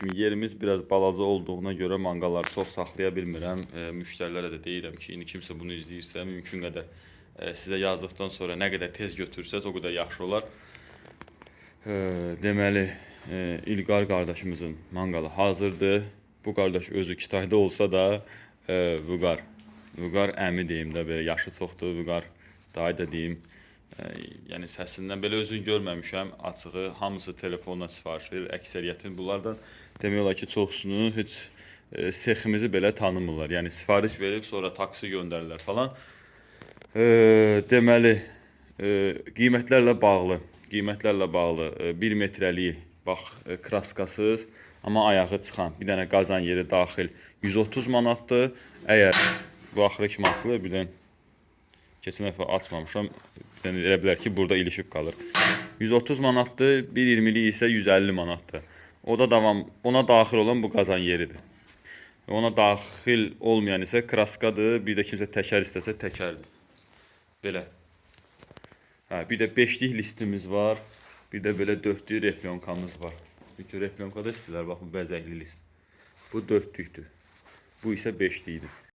kimi yerimiz biraz balaca olduğuna görə manqalları çox saxlaya bilmirəm. Müştərilərə də deyirəm ki, indi kimsə bunu izləyirsə, mümkün qədər sizə yazdıqdan sonra nə qədər tez götürsəz, o qədər yaxşı olar. Deməli, İlqar qardaşımızın manqalı hazırdır. Bu qardaş özü Kitayda olsa da, Vüqar, Vüqar əmi deyim də belə yaşı çoxdur, Vüqar dayı da deyim. Yəni səsindən belə özünü görməmişəm açığı. Hamısı telefonla sifariş verir. Əksəriyyətin bunlardan demək olar ki, çoxsunu heç seximizi belə tanımırlar. Yəni sifariş verib sonra taksi göndərirlər falan. Deməli, qiymətlərlə bağlı, qiymətlərlə bağlı 1 metrəliyi bax kraskasız, amma ayağı çıxan bir dənə qazan yeri daxil 130 manatdır. Əgər bu axıra kimi açılır, bir dənə keçən dəfə açmamışam. Bir dənə elə bilər ki, burada ilişib qalır. 130 manatdır, 1.20-lik isə 150 manatdır. O da davam, ona daxil olan bu qazan yeridir. Ona daxil olmayan isə kraskadır. Bir də kimsə təkər istəsə təkərdir. Belə. Hə, bir də 5-lik listimiz var. Bir də belə 4-lük reflyonkamız var. Çünki reflyonka da istəyirlər, bax bu bəzəkli list. Bu 4-lükdür. Bu isə 5-likdir.